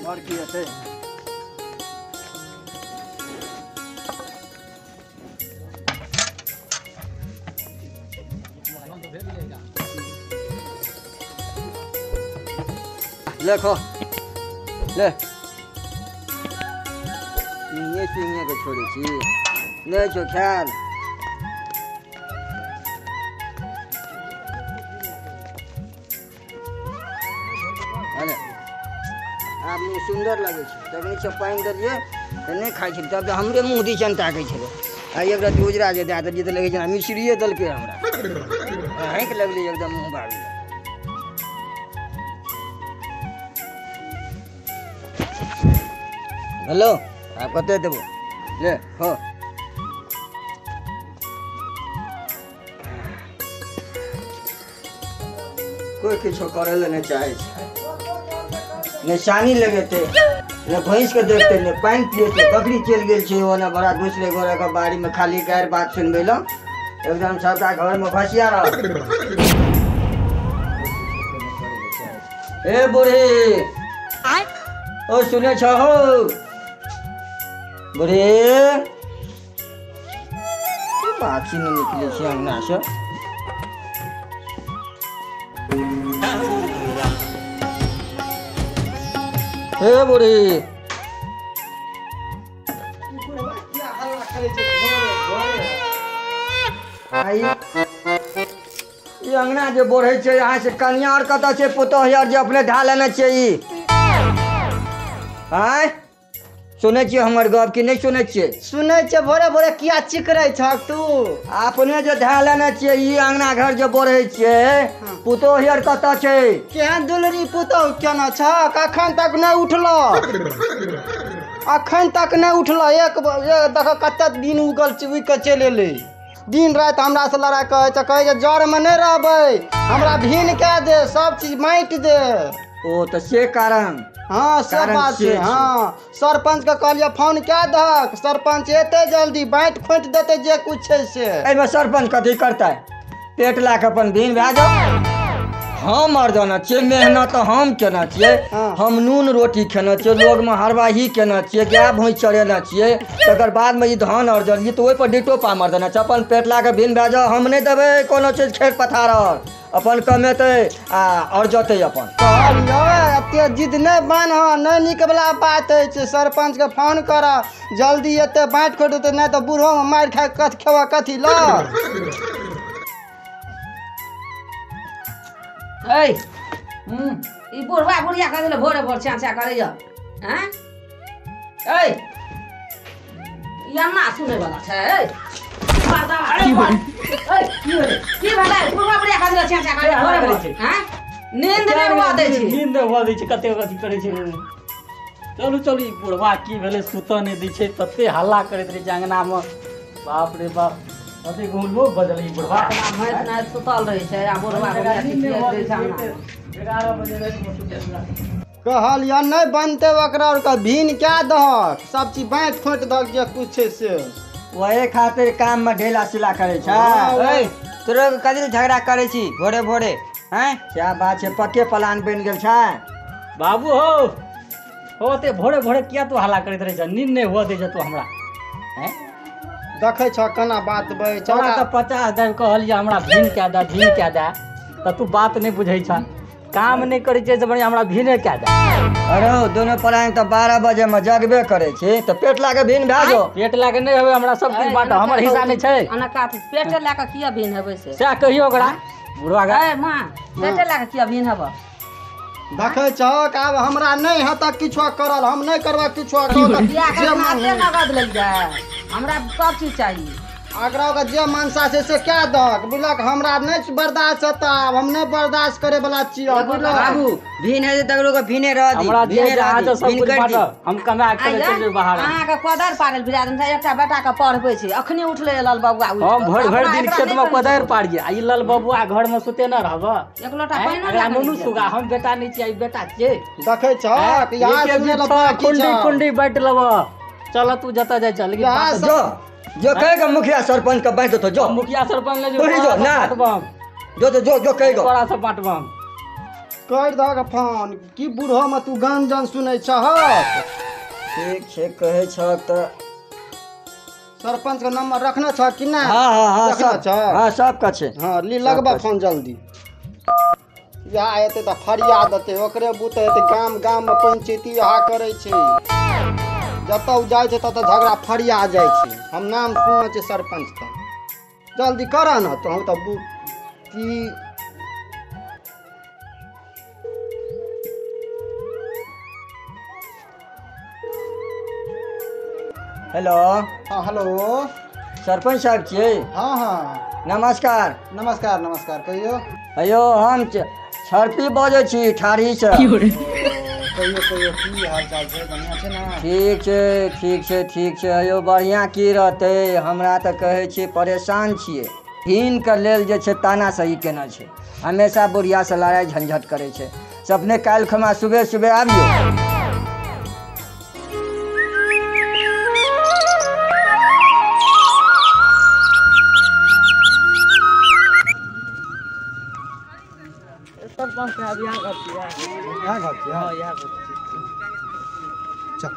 नमहर की हेतै। ले खो ले, सुइए सुइए के छोड़ै छी, नहि छौ ख्याल। अरे आब मुँह सुन्दर लगै छै, तखन सब पानि देलियै तऽ नहि खाइ छलै, तब तऽ हमरे मुँह दिसन ताकै छलै। आ एक रति उजरा जे दए देलियै तऽ लगै जेना मिश्रिए देलकै हमरा, हाँकि लगलै एकदम मुँह बाबू। हेलो आब कते देबो, ले खो। कोइ किछो करै लए नहि चाहै छै, ने सानी लगेतै, ने भैंस के देखतै, ने पानि पिएतै। बकरी चलि गेल छै ओना बड़ा दूसरे गोरे के बाड़ी में, खाली गारि बात सुनबै लए एकदम सबटा घर में फसिया रहल। ए बूढ़ी, ओ सुनै छहो बूढ़ी? की बात छै, नहि निकलै छै अंगना से? हे बूढ़ी, ई अंगना जे बढ़ै छै यहाँ से कनिया आर कतऽ छै, पुतोह आर जे अपने ढा लेने छै ई? आँय सुनै छियै हमर गप कि नहि सुनै छियै? सुनै छियै। भोरे भोरे किया चिकरै छह तू? अपने जे धए लेने छियै ई अंगना घर जे बढ़ै छियै, पुतोह आर कतऽ छै? केहन दुलरी पुतोह केना छह, अखन तक नहि उठलो, अखन तक नहि उठलो। एक देख कते दिन उगल उगि कऽ चलि एलै। दिन राति हमरा से लड़ाइ करै छै, कहै छै जरमे नहि रहबै, हमरा भिन कए दे, सब चीज बाँटि दे। ओ तऽ से कारण? हाँ सब बात छै। हाँ सरपंच के कहलियै फोन कए दहक, सरपंच एते जल्दी बाँटि खोँटि देतै जे कुछ छै से। एहिमे सरपंच कथी करतै? पेट लए कऽ अपन भिन भए जाओ। हम मर्दाना छियै, मेहनत हम केने छियै, हम नून रोटी खेने छियै, लोगमे हरवाही केने छियै, गाय भैंस चरेने छियै, तकर बादमे ई धान अर्जलियै तऽ ओहिपर डिटो पा मर्दाना छै। अपन पेट लए कऽ भिन भए जाओ, हम नहि देबै कोनो चीज खेत पथार आर, अपन कमेतै आ अर्जतै अपन। कहलियै एते जिद नहि बान्ह, नहि नीक वला बात अछि। सरपंच के फोन कर, जल्दी एते बाँटि खोटि देतै, नहि तऽ बूढ़ोमे मारि खाय कथ खेबऽ कथी लऽ। ई बुढ़वा बुढ़िया कह देले भोरे भोर चाँ चाँ करैया। आँय ऐ ई अन्ना सुनै वाला छै। की भेलै बुढ़वा बुढ़िया कह देले चाँ चाँ करैया भोरे भोर? आँय नींद नहि हुआ दै छै, नींद नहि हुआ दै छै, कते अथी करै छै। चलू चलू, ई बुढ़वा की भेलै सुतऽ नहि दै छै, तते हल्ला करैत रहै छै अंगनामे, बाप रे बाप। अथी लोक बजल ई बुढ़वा सुतल रहै छै आ बुढ़वा 11 बजे रातिमे सुतल। कहलियै नहि बनतै ओकरा आरके भिन कए दहक, सब चीज बाँटि खोँटि दहक जे कुछ छै से। ओहे खातिर काममे ढेला सिला करै छै। तोरो कथी झगड़ा करै छी भोरे भोरे? हैं क्या बात छै, पक्के प्लान बनि गेल छै। बाबू हो हो ते भोरे भोरे किया तू हल्ला करैत रहै छ, नींद नहि हुअ दै छ तू हमरा? हैं देखै छ केना बात बजै छ। तोरा तऽ 50 दिन कहलियै हमरा भिन कए दे, भिन कए दे, तऽ तू बात नहि बुझै छ, काम नहि करै छै से बढ़िआँ हमरा भिने कए दे। अरे दोनो प्राणी तऽ 12 बजे मे जगबे करै छी, तऽ पेट लए कऽ भिन भए जाओ। पेट लए कऽ नहि हेबै, हमरा सब किछु बाँटऽ, हमर हिस्सा नहि छै। पेट लए कऽ किया भिन हेबै से सएह कहियौ ओकरा बुढ़वा के। माँ पेट लए कऽ किया भिन हेबऽ? देखै छहक आब हमरा नहि हेतऽ किछो करल, हम नहि करबऽ किछो। नगद लेलियै, हमरा सब चीज चाही। अगरा के जे मनसा छै से कए दहक, बुझलक? हमरा नहि बर्दाश्त हेतऽ आब, हम नहि बर्दाश्त करे वाला छियै, बुझलक? बाबू भिन हेतै तकरो के भिने रह दी, हमरा जे जहाँ छै सब कुछ बाँटऽ, हम कमा के चलि जेबै बाहर। अहाँके कोदारि पारल बिरादन छै, एकटा बेटा के पढ़बै छै, अखने उठलै लाल बबुआ। हम भरि भरि दिन खेत मे कोदारि पारियै आ ई लाल बबुआ घर मे सुते न रहबऽ, एक लोटा पानि न नुनू सुगा। हम बेटा नहि छियै, ई बेटा छियै। देखै छहक यहाँ सुनै लए बाकी कुंडी कुंडी बाँटि लेबऽ, चल तू जतऽ जाइ चल। लेकिन जो जो कहेगा मुखिया सरपंच के बाँटि देतौ, जो मुखिया सरपंच ले जो ना जो जो जो कहेगा तोरा सब बाँटबऽ। कर दहक फोन की बूढ़ो में तू गंजन सुनै छहक। ठीक छै कहै छहक तऽ सरपंच के नंबर रखने छह कि नहि? हाँ हाँ हाँ रखने छह? हाँ सबके छै। हाँ ली लगबा फोन जल्दी। इएह हेतै तऽ फरियाद हेतै ओकरे बुते हेतै। गाम गाम में पंचायती इएह करै छै, जतऽ ओ जाइ छै ततऽ झगड़ा फरिया जाइ छै। हम नाम सुनै छियै सरपंच के। जल्दी करऽ ने तोहूँ तऽ की हेलो। हाँ हेलो सरपंच साहब छियै? हाँ हाँ नमस्कार। नमस्कार नमस्कार कहियौ। हेयौ हम छरपी बजै छी ठाढ़ीसँ। कहियौ कहियौ की हाल चाल छै? बढ़िआँ छै ने? ठीक छै ठीक छै ठीक छै। हेयौ बढ़िआँ की रहतै, हमरा तऽ कहै छी परेशान छियै। हिनके लेल जे छै ताना सही केना छै, हमेशा बुढ़ियासँ लड़ाइ झंझट करै छै। से अपने काल्हि खमा सुबह सुबह आबियौ। सरपंच साहब यहाँ घर छियै? यहाँ घर छियै? हाँ यहाँ घर छियै। चल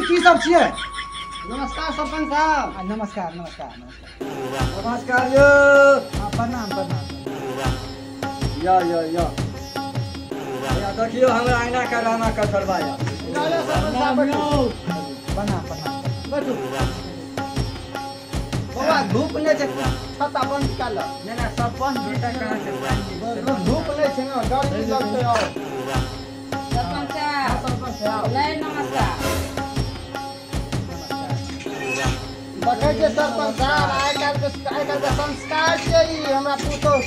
की सब छियै? नमस्कार सरपंच साहब। नमस्कार नमस्कार नमस्कार नमस्कार यौ। प्रणाम प्रणाम। या या या या देखियौ हमरा अंगना के रामा कठरबा या। प्रणाम प्रणाम बैठू बाबा। धूप नहि छै, छता बंद कऽ लऽ। नहि नहि सरपंच जी तऽ कहाँ छै? धूप नहि छै ने, गर्मी लगतै। और सरपंच साहब नहीं नमस्कार। देखै छियै सरपंच साहब आइ काल्हिके संस्कार छै ई हमरा पुतोह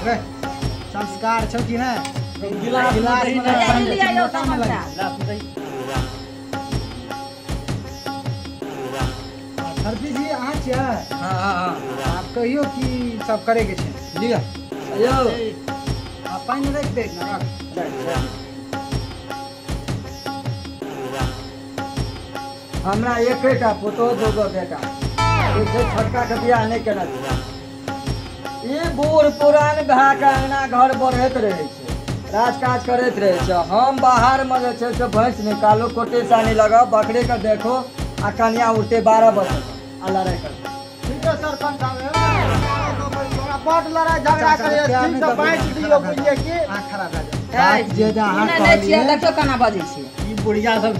के। संस्कार छौ कि नहि? गिलास लिअ यौ सरपंच साहब। सरपी जी अहाँ छियै? हाँ हाँ हाँ। आप कहियौ की सब करैके छै? लिअ यौ पानि राखि दे ने। हमरा एकेटा पुतोह दूगो बेटा, छोटका के बियाह नहि केने छै। ई बूढ़ पुरान भए के अंगना घर बढ़ैत रहै छै, राजकाज करैत रहै छै। हम बाहरमे जे छै से भैंस निकालू, कोटे सानी लगाउ, बकरीके देखो आ कनिया उठते 12 बजे आ लड़ाइ करते। ठीक है सरपंच साहब, बड लड़ाइ झगड़ा करैए, ठीक से बाँटि दियौ बुझलियै की? आँख खराब भए जायत। जे जे अहाँ कहलियै देखियौ केना बजै छै ई बुढ़िया सब।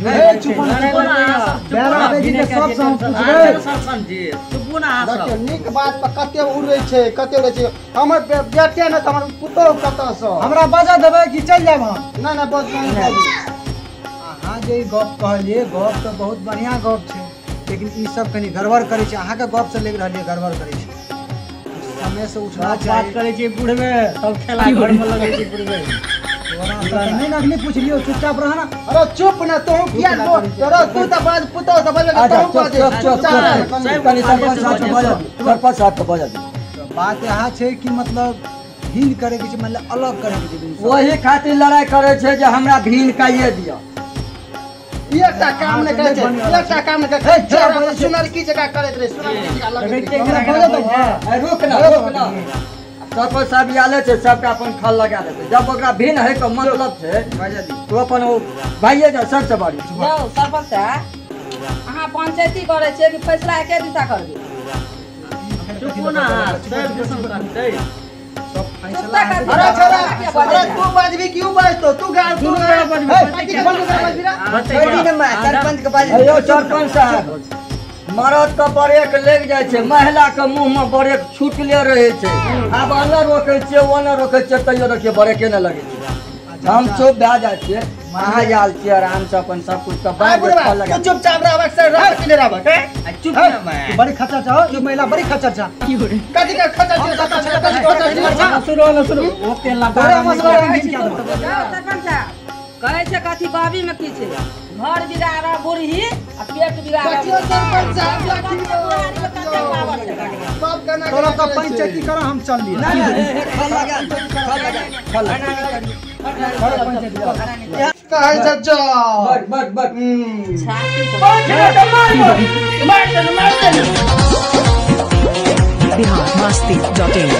नीक बात पर कते उड़ै छै कते उड़ै छै। हमर बेटे ने तऽ हमर पुतोह कतऽसँ। हमरा बजऽ देबै कि चलि जायब हम? नहि नहि बस नहि। अहाँ जे ई गप कहलियै गप तऽ बहुत बढ़िआँ गप छै, लेकिन ई सब कनि गड़बड़ करै छै। अहाँके गपसँ लागि रहल यऽ गड़बड़ करै छै। समय से उठना चाही। बात करै छै बुढ़वे सब खेला घरमे लगै छै बुढ़वे। नहीं ना अखनी पूछलियो, चुपचाप रह ना। अरे चुप ना तू किया बोल? अरे तू त बाज पुतोह त बाज तू बाज। चुप चुप कनि सरपंच साहब के बजा, सरपंच साहब के बजा। बात यहाँ छै कि मतलब भिन्न करे के छै, मतलब अलग करे के छै। वही खातिर लड़ाई करे छै जे हमरा भिन्न काइए दिअ। एकटा काम नहि करै छै, एकटा काम नहि करै छै। सुनर की जगह करैत रहे, सुनर की जगह लगैत रहे। रुक ना रुक ना, सरपंच साहब आयल छै, सबके अपन खल लगा देतै। जब ओकरा भिन्न है के मतलब छै तो अपन ओ भाइये जा सबसे बड़ी। यौ सरपंच साहब अहाँ पंचायती करै छियै कि फैसला एके दिशा करबै? चुपू ना सब दिशा करतै सब फैसला। अरे छोरा अरे तू बाजबी क्यों बाजतो तू? गाल तू सरपंच के बाज। यौ सरपंच साहब मरद के ब्रेक लागि जाइ छै, महिला के मुँह में ब्रेक छूटले रहै छै। आब एना रोकै छियै ओना रोकै छियै तैयो देखियौ ब्रेके नहि लगै छै। हम चुप भए जाइ छियै, अहाँ आयल छियै आराम से अपन सब कुछ के चुपचाप रहबक से रहबक कि नहि रहबक? चुप ना मैं बड़ी खच्चर छौ ई महिला, बड़ी खच्चर छौ। कथी के खच्चर छै? कथी खच्चर छै? सुनो ना सुनो ओते लगा अरे मसला सरपंच साहब कहै छै। कथी कहबी में की छै घर बिगाड़ा बुढ़ी आ पेट बिगाड़ा। देखियो सरपंच साहब देखियो बाप केना तोरा तऽ पंचायती कर हम चल लिए। ना ना खल लगा खल लगा खल लगा करो पंचायती करो। कहै छै जाओ। बड़ बड़ बड़ मार दे मार दे। बिहार मस्ती.in।